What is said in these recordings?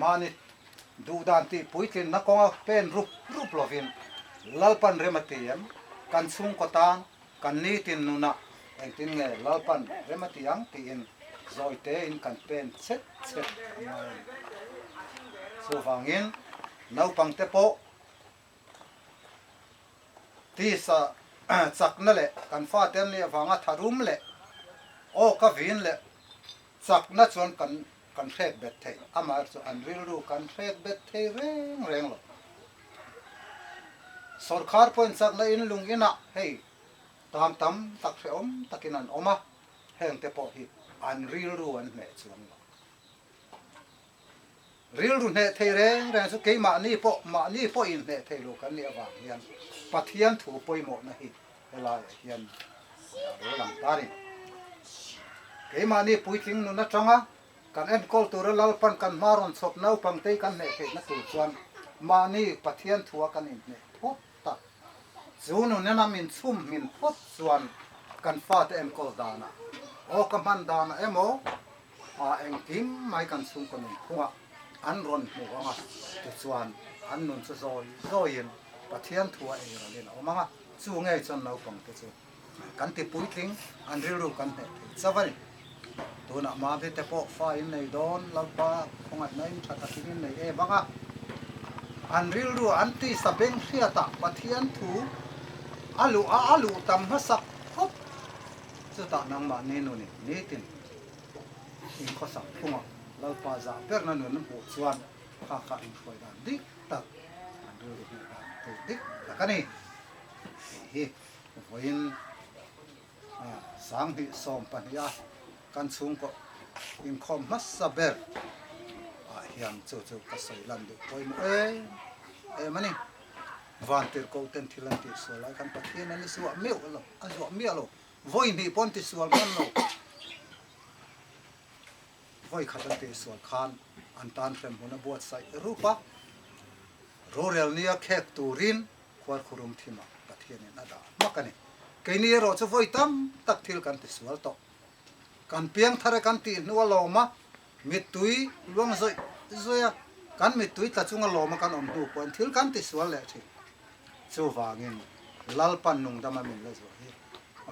Mahni duhdan tih puitlinna kawnga pen rup rup lovin Lalpan rem a ti em? Kan chhungkaw tan kan nitin nunah engtin nge Lalpan rem a ti ang tiin zawi tein kan pen chet chet a ngai a ni. Chuvangin naupangte pawh Tisa chakna leh kan fate an nih avanga tharum leh aw ka vin leh chakna chuan kan kan hrek bet thei. Amaherawhchu chu an rilru kan hrek bet thei reng reng lo. Sawrkhar pawhin chakna in lung inah hei tam tam tak hrehawm takin an awm a, hengte pawh hi an rilru an hneh chuang lo. Rilru hneh thei reng reng chu keimahni pawh mahni pawhin hneh thei lo kan nih avang hian Pathian thu pawimawhna hi helaiah hian a lo lang ta a ni. Keimahni puitling nun atanga kan enkawl tura Lalpan kan hma rawn chhawp naupangtei kan hneh theihna tur chuan mahni Pathian thua kan inhneh phawt ta. Chu nunena min chhum hmin phawt chuan kan fate enkawl danah aw ka hman danah emaw, A engkim mai kan chhungkaw nun phungah an rawn hmu ang a, tichuan an nun chu zawi zawiin Pathian thua ei rawlhin a awm ang a, chu ngei chuan naupangte chu kan ti puitling, an rilru kan hneh thei chauh a ni. Tunah Mavite te pawh fa in nei dawn, Lalpa khawngaihna in tha takin in nei em ang a, an rilru an tisa beng hriatah Pathian thu a luh a, a luh tam hmasak khawp, chutah nangmahni nunin nitin In khawsak phunga Lalpa zah berna nun an hmuh chuan kha kha inhruai dan dik tak, an rilru hmuh dan tur dik tak a ni tih hi vawiin 2020 a kan chhungkaw inkhawm hmasa ber ah hian chu chu ka sawi lan duh pawimawh em em a ni. Vantirhkoh ten thil an tihsual lai khan Pathian an zuah meuh lo, a zuah miah lo. Vawi hnih pawh an ti sual hman lo. Vawi khat an tih sual khan an tan hremhmun a buatsaih rup a, rorel nia khek turin khuarkhurum thimah Pathianin a dah hmak a ni. Keini erawh chu vawi tam tak thil kan ti sual tawh. Kan piang thar e kan tih hnu a lawm a, mittui luang zawih zawih a, kan mittui tla chunga lawm a kan awm hnu pawhin thil kan ti sual leh thin. Chuvangin Lalpan nungdama min la zuah hi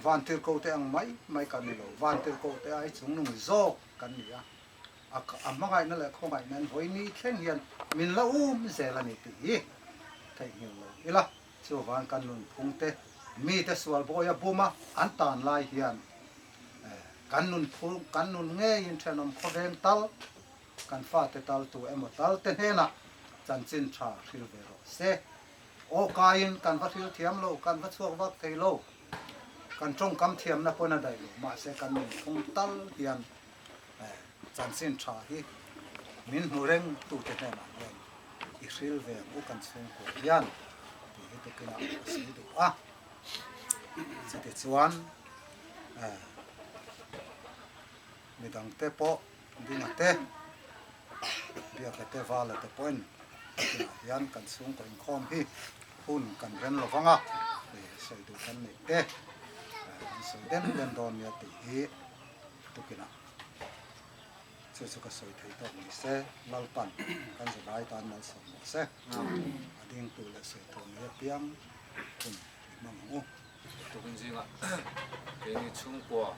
Vantirhkoh te ang mai mai kan ni lo, Vantirhkoh te ai chungnung zawk kan ni a, a hmangaihna leh khawngaihna in hawi ni thleng hian min la um zel a ni tih hi theihnghilh lo ila, chuvan kan nunphung te mite sual bawia buma an tan lai hian kan nunphung kan nun ngeiin thenawm khawveng tal kan fate tal tu emaw tal te hnenah chanchin tha hril ve rawh se. Aw kaiin kan va hril thiam lo, kan va chhuak vak thei lo. Kan tawngkam thiamna pawn a daih lo, mahse kan nunphung tal hian chanchin tha hi min hmu reng tute hnenah hian i hril ve ang u kan chhungkua hian tih hi tukinah ka sawi duh a. Chutichuan midangte pawh Dinga te, Biaka te, Vala te pawhin tunah hian kan chhungkaw inkhawm hi hun kan ren lo vang a, sawi duh kan neih te kan sawi den den dawn nia tih hi tukinah chu chu ka sawi thei tawk ni se, Lalpan kan zalai tan malsawm rawh se, a dingtu leh sawi tur nei apiang hun i hmang ang u. Tukin zingah keini chhungkua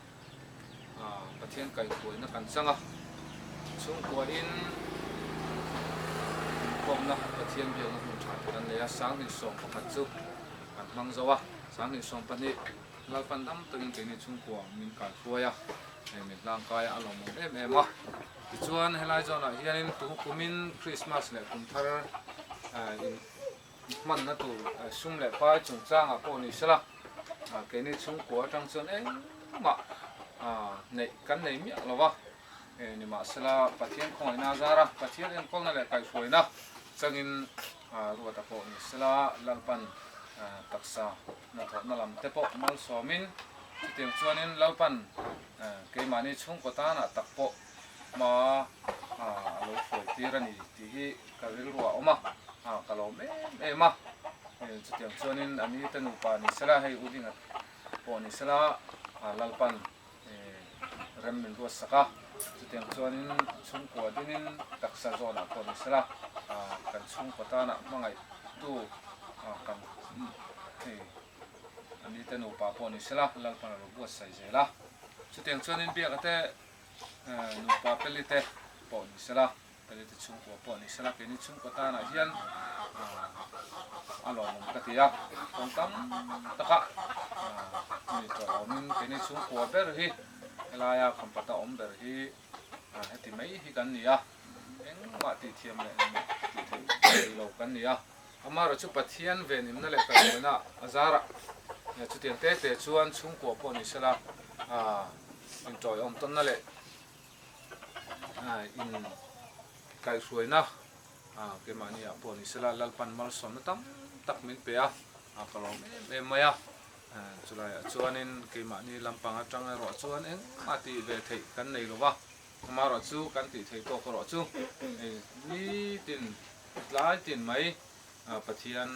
Pathian kaihhruaina kan chang a, chhungkuain inkhawmna Pathian biakna hmun tha kan nei a, 2011 chu kan hmang zo a, 2020 Lalpan dam takin keini chhungkua min kaihruai a, min hlangkai a, a lawmawm em em a. Tichuan helai zawnah hianin kumin Krismas leh kumthar in Hmanna tur sum leh pai chungchangah pawh ni sela, keini chhungkua atang chuan engmah neih kan nei miah lo va, nimahsela Pathian khawngaihna a zar a, Pathian enkawlna leh kaihhruaina changin Ruata pawh ni sela Lalpan taksa hnathawhna lam te pawh malsawmin chutiang chuanin Lalpan keimahni chhungkaw tanah tak pawh hma a lo hruai tir a ni tih hi ka rilru a awm a, ka lawm em em a, chutiang chuanin a ni te nupa ni sela hei u dinga pawh ni sela Lalpan rem min ruat sak a. Chutiang chuanin chhungkua dinin taksa zawnah pawh ni sela, kan chhungkaw tana hmangaihtu kan hei a nite nupa pawh ni sela Lalpan a lo buatsaih zel a. Chutiang chuanin biaka te nupa pelite pawh ni sela, Pelite chhungkua pawh ni sela keini chhungkaw tanah hian a lawmawm ka ti a, kawng tam taka mi tawh awmin keini chhungkua ber hi helaia khampata awm ber hi heti mai hi kan ni a, engmah tihthiam leh engmah tih theih thei lo kan ni a, amaherawhchu Pathian venhimna leh kaihhruaina a zarah chutiang te te chuan chhungkua pawh ni sela intawiawm tawnna leh in kaihhruaina keimahni ah pawh ni sela Lalpan malsawmna tam tak min pe a, ka lawm em em mai a, chulai ah chuanin keimahni lampang atang erawh chuan engmah tih ve theih kan nei lo va, amaherawh chu kan tih theih tawk erawh chu nitin tlai tin mai Pathian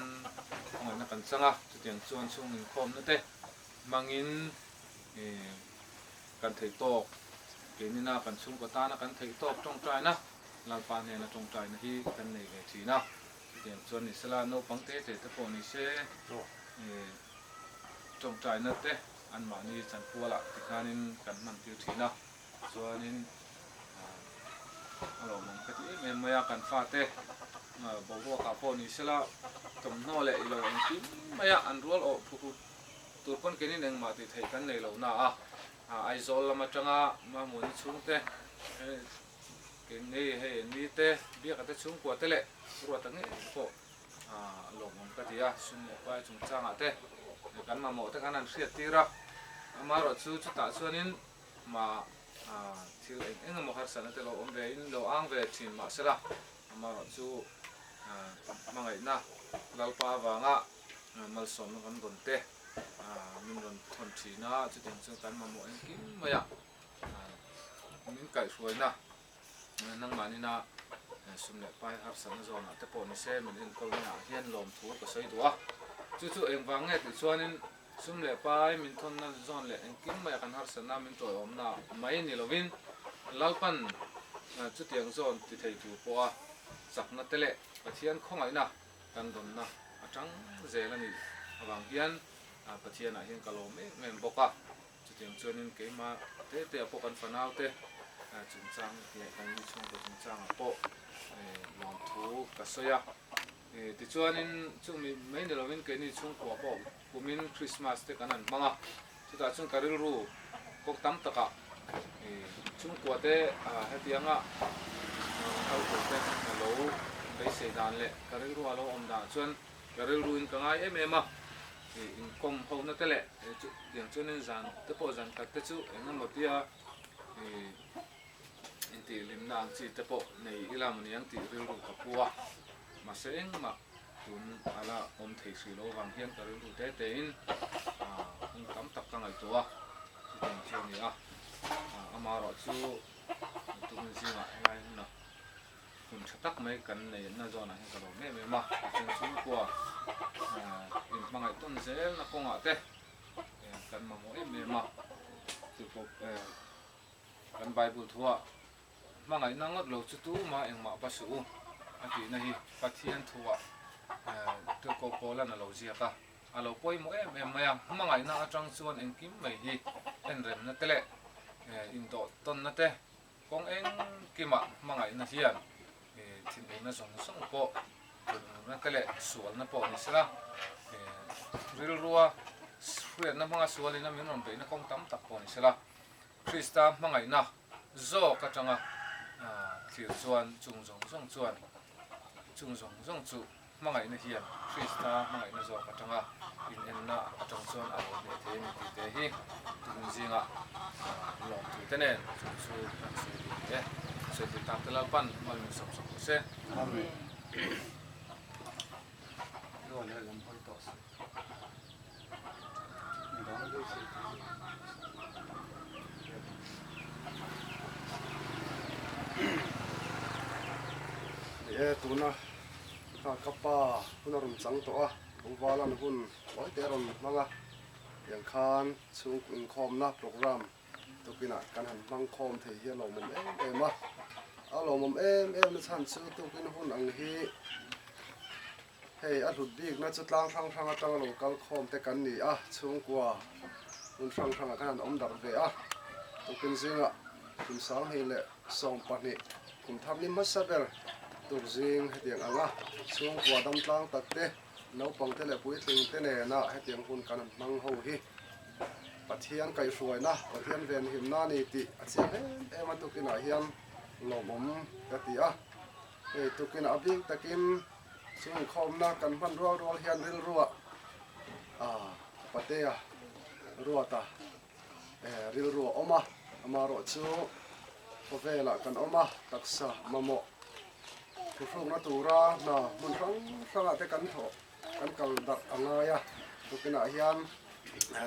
khawngaihna kan chang a, chutiang chuan chhung inkhawmna te hmangin Kan theih tawk, keinina kan chhungkaw tana kan theih tawk tawngtaina, Lalpa hnena tawngtaina hi kan nei ve thin a. Chutiang chuan ni sela, naupang te te te pawh ni se, tawngtaina te anmahni chanpualah tikhanin kan hman tir thin a. Chuanin a lawmawm ka ti em em mai a, kan fate boruakah pawh ni sela, thawmhnaw leh ilo engkim maia an rual awh phuhut Tur pawn keinin engmah tih theih kan nei lo na a, Aizawl lam atanga Mamuni chhungte, keini hei ni te, Biaka te chhungkua te leh Ruata ngei pawh lawmawm ka ti a, sum leh pai chungchangah te kan mamawh te khan an hriat tir a, amaherawh chu chutah chuanin ma thil eng eng emaw harsatna te lo awm ve in lo ang ve thin mahsela amaherawh chu hmangaihna Lalpa avanga Malsawmna kan rawn te min rawn thawn thin a, chutiang chuan kan mamawh engkim mai a, min kaihhruaina nangmahnina sum leh pai harsatna zawnah te pawh nise min enkawlna ah hian lawmthu ka sawi duh a, chu chu engvang nge tih chuanin sum leh pai min thawnna zawn leh engkim maia kan harsatna min tawiawmna mai ni lovin Lalpan chutiang zawn ti thei tur pawha chakna te leh Pathian khawngaihna Kan dawnna atang zel a nih avang hian Pathianah hian ka lawm em em bawk a, chutiang chuanin keimah te te ah pawh kan fanau te chungchang leh kan mi chhungkaw chungchangah pawh lawmthu ka sawi a. Tichuanin chumi mai ni lovin keini chhungkua pawh kumin Krismas te kan han hmang a, chutah chuan ka rilru kawng tam takah Chhungkua te hetianga kal tur te ka lo beisei dan leh ka rilru a lo awm danah chuan ka rilru in ka ngai em em a, inkawm ho na te leh tiang chuanin zan te pawh zan khat te chu eng emaw tia intihhlimna ang chi te pawh nei ila maw niang tih rilru ka pu a, mahse engmah tun a la awm thei hrih loh avang hian ka rilru te te in hun tam tak ka ngaihtuah a. Chutiang chu a ni a, amaherawh chu tumin zingah helai hmunah hun tha tak mai kan neihna zawnah hian ka lawm em em a, tichuan chhungkua inhmangaih tawn zelna kawngah te kan mamawh em em a, chupawh kan Bible thuah hmangaihna ngawt lo chu tumah engmah va suh u a tihna hi Pathian thuah Tirhkoh Paulan a lo ziak a. A lo pawimawh em em mai a, hmangaihna atang chuan engkim mai hi enremna te leh indawh tawnna te kawng engkimah hmangaihna hian thinurna zawng zawng pawh thinurna te leh sualna pawh ni sela rilrua hriatna hmanga sualin a min rawn beihna kawng tam tak pawh ni sela Krista hmangaihna zawk atanga thlir chuan chung zawng zawng chuan chung zawng zawng chu Hmangaihna hian Krista hmangaihna zawk atanga inenna atang chuan a lo hneh thei a ni tih te hi tun zingah lawmthu te nen chu chu kan sawi duh ni e. Sawi thei tak te Lalpan mal min sawm sawm rawh se. Amen. Aw leh lam hawi tawh se. Midang beisei thei. Ni e, tuna kha ka pa hun a rawn chang tawh a, Lungvalan hun tawi te a rawn hmang a, tiang khan chhungkaw inkhawmna programme. Tukinah kan han hmang khawm thei hi a lawmawm em em a, a lawmawm em em na chhan chu tukin hun ang hi hei a hlut bikna chu tlang hrang hrang atanga lo kal khawm te kan ni a, chhungkua hmun hrang hrangah khan han awm darh ve a, tukin zingah kum sanghnih leh 20 kum thar ni hmasa ber tur zing hetiang anga chhungkua damtlang tak te naupang te leh puitling te nena hetiang hun kan han hmang ho hi. Pathian kaihhruaina, Pathian venhimna a ni tih a chiang em em a tukinah hian lawmawm ka ti a. Hei tukinah a bik takin chung inkhawmna kan hman rual rual hian rilruah ah Patea ruata eh rilru a awm a, amaherawhchu khawvelah kan awm a, taksa mamawh thuhrukna tura hna hmun hrang hrangah te kan thawh. Kan kal darh a ngai a, tukinah hian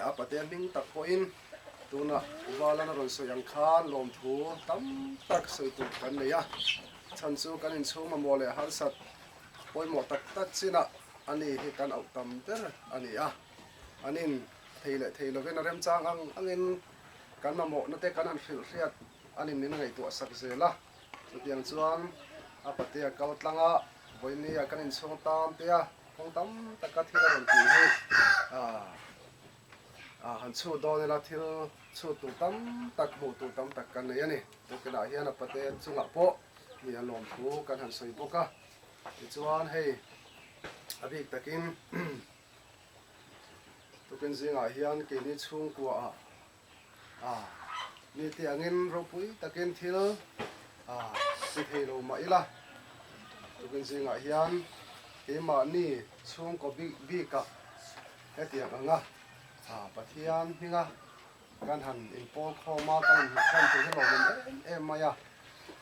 a pate hming tak pawhin tuna Uvalana rawn sawi ang khan lawmthu tam tak sawi tur kan nei a, chhan chu kan inchhung mamawh leh harsat pawimawh tak tak chinah a ni hi kan auh tam ber a ni a, an in thei leh thei lovin a remchang ang angin kan mamawhna te kan han hrilh hriat a ni min ngaihtuah sak zel a, chutiang chuan a pate a kal tlang a. Vawinia kan inchhung tan te a, kawng tam taka thil a rawn tih hi ah han chhut dawn ila thil chhut tur tam tak hmuh tur tam tak kan nei a ni. Tukinah hian a pate chungah pawh mi a lawm thu kan han sawi bawk a, tichuan hei a bik takin tukin zingah hian keini chhungkua ah ah mite angin ropui takin thil ah ti thei lo mah ila tukin zingah hian keimahni chhungkaw bik bikah hetiang anga ah Pathian hminga kan han inpawl khawm a kan inhmuhkhawm thei hi lawmawm em em mai a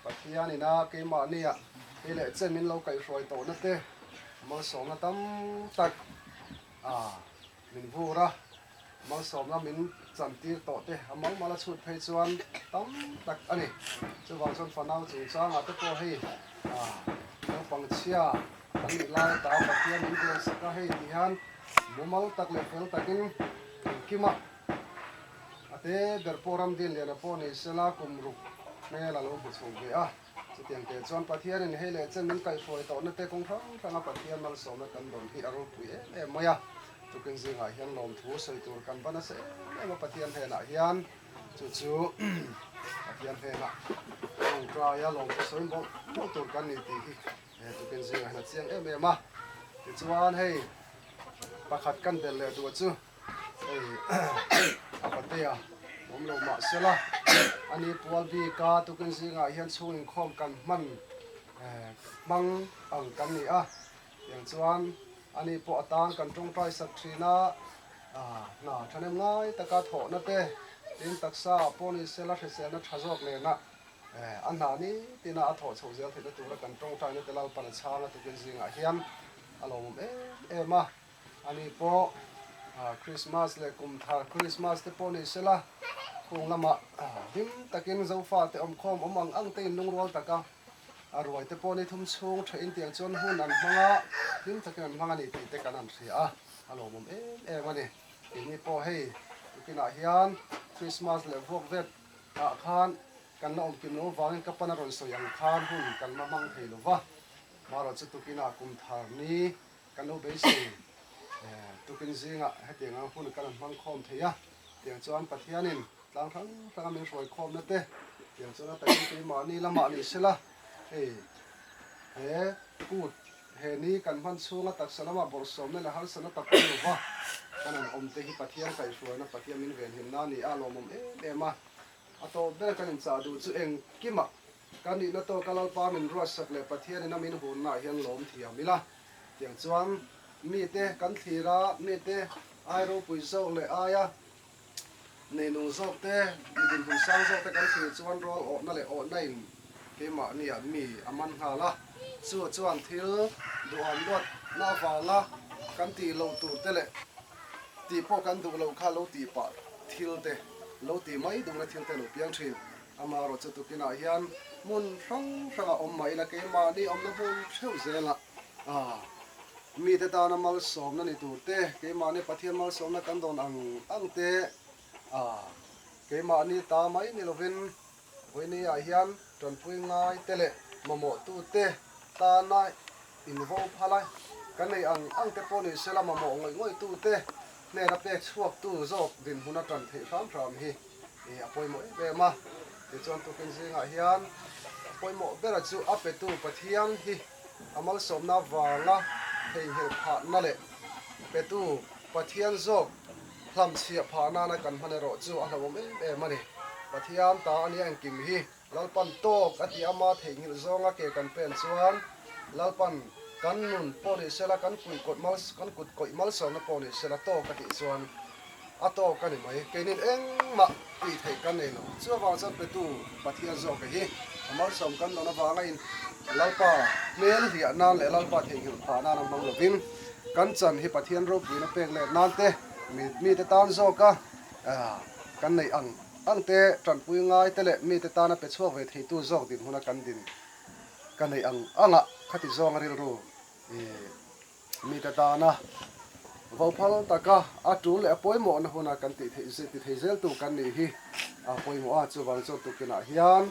Pathian ina keimahnia hei leh chen min lo kaihhruai tawhna te malsawmna tam tak ah min vur a. Malsawmna min chantir tawh te a mal mal a chhut phei chuan tam tak a ni. Chuvang chuan fanau chungchangah te pawh hei naupang chhia an nih lai ata Pathian min biak sak a hei ti hian mumal tak leh fel takin engkima a te ber pawh ramdin liana pawh ni sela kum ruk hmel a lo hmu chho ve a. Chutiang teh chuan Pathianin hei leh chen min kaihhruai tawhna te kawng hrang hranga Pathian malsawmna kan dawn hi a ropui em em mai a. Tukin zingah hian lawmthu sawi tur kan va nasa em em a Pathian hnenah hian chu chu Pathian hnenah tawngtaia lawmthu sawi mawlh mawlh tur kan ni tih hi he tukin zingah hian a chiang em em a. Tichuan hei pakhat kan belh leh duh chu Hei a patea awm lo mah sela a ni pual bika tukin zingah hian chhung inkhawm kan hman hmang ang kan ni a tiang chuan a ni pawh atan kan tawngtai sak thin a hna thahnem ngai taka thawhna te tin taksa pawh ni sela hriselna tha zawk nena a hna ni tina a thawh chhoh zel theihna tura kan tawngtaina te Lalpan a chhang a tukin zingah hian a lawmawm em em a. Ani pawh Krismas leh kum thar Krismas te pawh ni sela khung lamah hlim takin Zofa te awmkhawm awm ang ang te in lungrual taka a ruai te pawh ni thum chhung theih in tiang chuan hun an hmang a, hlim takin an hmang a ni tih te kan han hria a, a lawmawm em em a ni. Keini pawh hei tukinah hian Krismas leh vuak vet ah khan kan la awmkim lo vangin ka pan a rawn sawi ang khan hun kan la hmang thei lo va, marawh chu tukinah kum thar ni Kan lo beisei tukin zingah hetiang ang hun kan han hmang khawm thei a, tiang chuan Pathianin tlang hrang hranga min hruai khawmna te, tiang chuan a takin keimahni lamah ni sela, hei he kut he ni kan hman chhunga taksa lama bawrhsawmna leh harsatna tak awm lova kan han awm te hi Pathian kaihhruaina Pathian min venhimna a ni a, lawmawm em em a. A tawp ber kan inchah duh chu engkimah kan nihna tawka Lalpa min ruatsak leh Pathianin a min hunnaah hian lawm thiam ila. Tiang chuan mite kan thlir a, mite ai ropui zawk leh aia neinung zawk te, mi dinhmun sang zawk te kan thlir chuan rawl awhna leh awhna in keimahniah mi a man nghal a. Chu chuan thil duham luatna avanga kan tih loh tur te leh tih pawh kan duh loh kha lo tih pah thil te, lo tih mai duhna thil te lo piang thin. Amaherawh chu tukinah hian hmun hrang hrangah awm mah ila keimahni awmna hmun theuh zelah mite tana malsawmna ni tur te, keimahni Pathian malsawmna kan dawn ang ang te. Keimahni ta mai ni lovin vawinia hian tanpui ngai te leh mamawhtute tana invo phal a, kan nei ang ang te pawh ni sela mamawh ngawih ngawihtute hnena pek chhuaktu zawk dinhmun a tan theih hram hram hi a pawimawh em em a. Tichuan tukin zingah hian a pawimawh bera chu a petu Pathian hi a malsawmna vanga theihnghilh phahna leh petu Pathian zawk hlamchhiah phah nana kan hman erawh chu a hlauhawm em em a ni. Pathian ta a nia engkim hi Lalpan tawk a tih ama theihnghilh zawnga ke kan pen chuan Lalpan kan nun pawh ni sela kan kuih kawt mal kan kut kawih malsawmna pawh ni sela tawk a tih chuan a tawk a ni mai. Keinin engmah tih theih kan nei lo. Chuvang chuan petu Pathian zawk hi a malsawm kan dawn avanga in Lalpa hmel hliah nan leh Lalpa theihnghilh phah nan a hmang lovin kan chan hi Pathian ropuina pek let nan te mite tan zawka kan neih ang ang te tanpui ngai te leh mite tana pe chhuak ve theitu zawk dinhmuna kan din ka neih ang anga khati zawnga rilru mite tana vophal taka a tul leh a pawimawhna huna kan tih theih ti thei zel tu kan nih hi a pawimawh a, chuvang chuan tukinah hian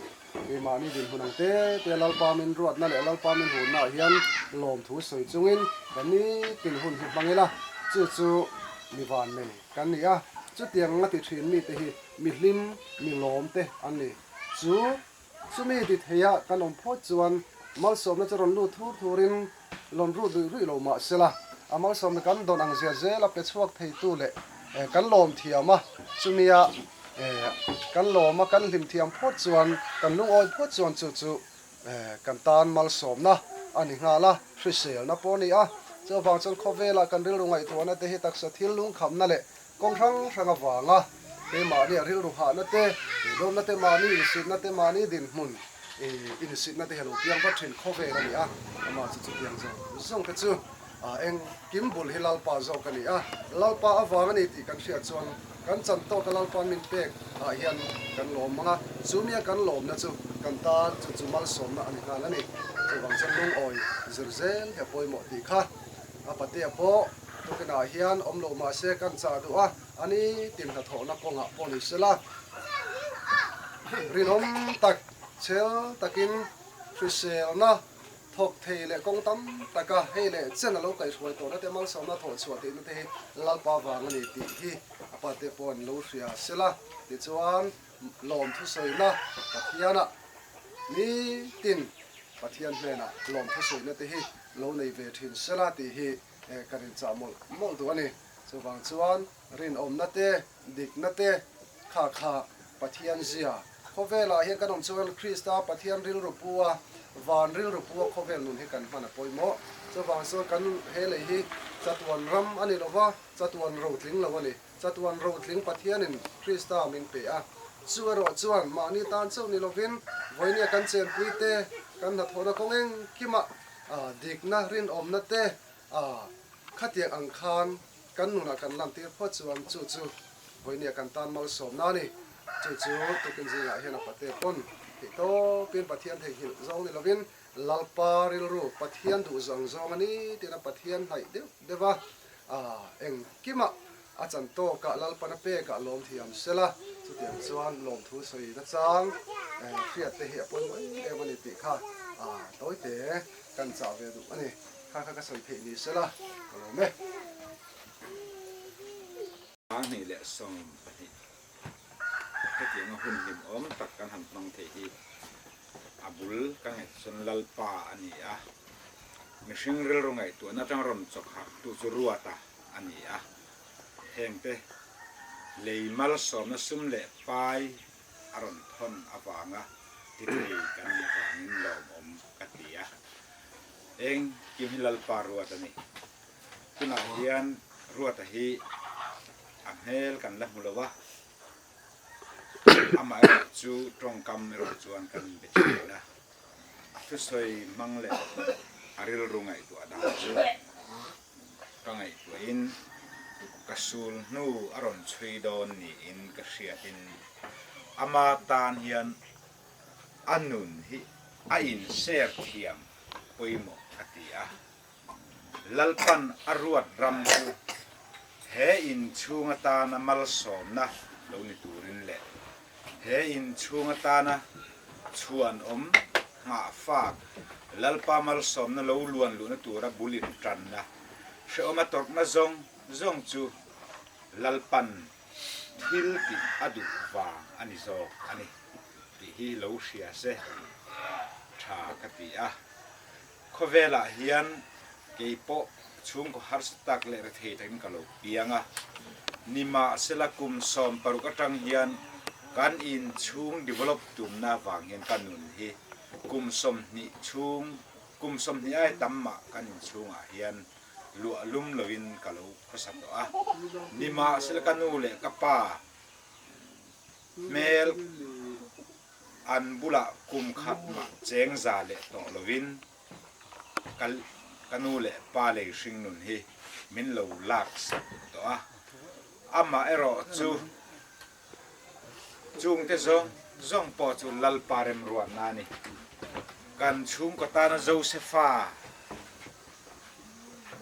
keimahni dinhmun ang te te Lalpa min ruatna leh Lalpa min hunna ah hian lawmthu sawi chungin kan nitin hun hi hmang ila, chu chu mi van nei kan ni a, chutiang anga ti thin mite hi mi hlim, mi lawm te an ni. Chu chumi ti theia kan awm phawt chuan malsawmna chu rawn lut thur thurin lawn rut ruih ruih lo mah sela, a malsawmna kan dawn ang zia zela pe chhuak theitu leh kan lawm thiam a, chumia kan lawm a kan hlim thiam phawt chuan, kan lungawi phawt chuan chu chu kan tan malsawmna a ni nghal a, hriselna pawh a ni a. Chuvang chuan khawvela kan rilru ngaihtuahna te hi taksa thil lungkhamna leh kawng hrang hrang avanga keimahni a rilru hahna te, dawmna te, mahni insitna te, mahni dinhmun insitna te hi a lo piang vat thin khawvel a ni a. Amah chu chutiang zawng zawng te chu engkim bul hi Lalpa zawk a ni a, Lalpa avang a ni tih kan hriat chuan kan chan tawka Lalpa'n min pek ah hian kan lawm mang a, chu mia kan lawmna chu kan tan chu chu malsawmna a ni nghal a ni. Chuvang chuan lungawi zir zel hi a pawimawh tih kha a patea pawh tukinah hian awm lo mah se kan chah duh a, a ni tin hnathawhna kawngah pawh ni sela rinawm tak chhel takin hriselna Thawk thei leh kawng tam taka hei leh chen a lo kaihhruai tawhna te malsawmna thawh chhuah tihna te hi Lalpa vang a ni tih hi a pate pawh an lo hria sela. Tichuan, lawm thusawina Pathianah nitin Pathian hnenah lawm thusawina te hi lo nei ve thin sela tih hi ka rinchah mawlh mawlh duh a ni. Chuvang chuan rinawmna te, dikna te kha kha Pathian zia Khawvelah hian kan awm chuan Krista Pathian rilru pu a, van rilru pu a khawvel nun hi kan hman a pawimawh. Chuvang chuan kan he lei hi chatuan ram a ni lo va, chatuan rotling lo a ni. Chatuan rotling Pathianin Krista min pe a. Chu erawh chuan mahni tan chauh ni lovin vawinia kan chenpui te, kan hnathawhna kawng engkimah dikna, rinawmna te khatiang ang khan kan nunah kan lantir phawt chuan chu chu vawinia kan tan malsawmna a ni. Chu chu tukin zingah hian a pate pawn theih tawpin Pathian theihnghilh zawng ni lovin Lalpa rilru Pathian duh zawng zawng a ni tiin a Pathian hnaih deuh deuh a, engkimah a chan tawkah Lalpan a pekah lawm thiam sela, chutiang chuan lawmthu sawi nachang hriat te hi a pawimawh em em a ni tih kha tawite kan chah ve duh a ni. Kha kha ka sawi theih ni sela ka lawm e. 2012 Hetianga hun hlimawm tak kan han hmang thei hi a bul ka ngaihtuah chuan Lalpa a ni a, mihring rilru ngaihtuahna atang rawn chawk harh tu chu Ruata a ni a, hengte lei malsawmna sum leh pai a rawn thawn avanga ti thei kan nih avangin lawmawm ka ti a, eng kim hi Lalpa Ruat a ni. Tunah hian Ruata hi a hmel kan la hmu lo a, amah erawh chu tawngkam erawh chuan kan be thin a, a thusawi hmang leh a rilru ngaihtuah dan chu ka ngaihtuahin ka sul hnu a rawn chhui dawn niin ka hriatin ama tan hian a nun hi a inser thiam pawimawh ka ti a. Lalpan a ruat ram chu he inchhung atana malsawmna lo ni turin leh. He inchhung atana chhuanawm nghahfak Lalpa malsawmna lo luan luhna tura bul intanna hrehawm a tawrhna zawng zawng chu Lalpan thil tih a duh vang a ni zawk a ni tih hi lo hria se tha ka ti a. Khawvelah hian kei pawh chhungkaw harsa tak leh rethei takin ka lo piang a, nimahsela kum 60 atang hian kan inchhung develop tumna vang hian ka nun hi kum 20 chhung, kum 20 ai tam mah kan inchhungah hian luah lum loin ka lo khawsa tawh a, nimahsela ka nu leh ka pa hmel An bulah kum khat mah cheng za leh tawh lovin ka ka nu leh pa lei hring nun hi min lo lak sak tawh a. Amah erawh chu chungte zawng zawng pawh chu Lalpa remruatna a ni. Kan chhungkaw tana Josefa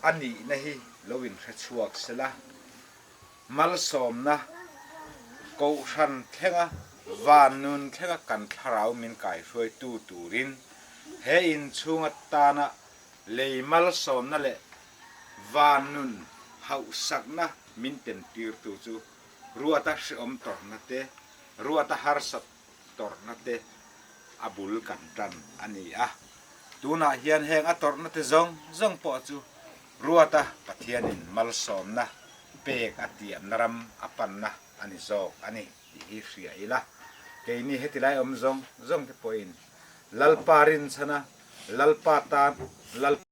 a nihna hi lo inhrechhuak sela. Malsawmna, Kohhran thlenga van nun thlenga kan thlarau min kaihruaitu turin he inchhung atana lei malsawmna leh van nun hauhsakna min tentirtu chu ruata hreawm tawrhna te, ruata harsat tawrhna te a bul kan tan a ni a. Tunah hian heng a tawrhna te zawng zawng pawh chu Ruata Pathianin malsawmna pek a tiamna ram a panna a ni zawk a ni tih hi hria ila, keini heti lai awm zawng zawng te pawhin Lalpa rinchhana Lalpa tan Lalpa.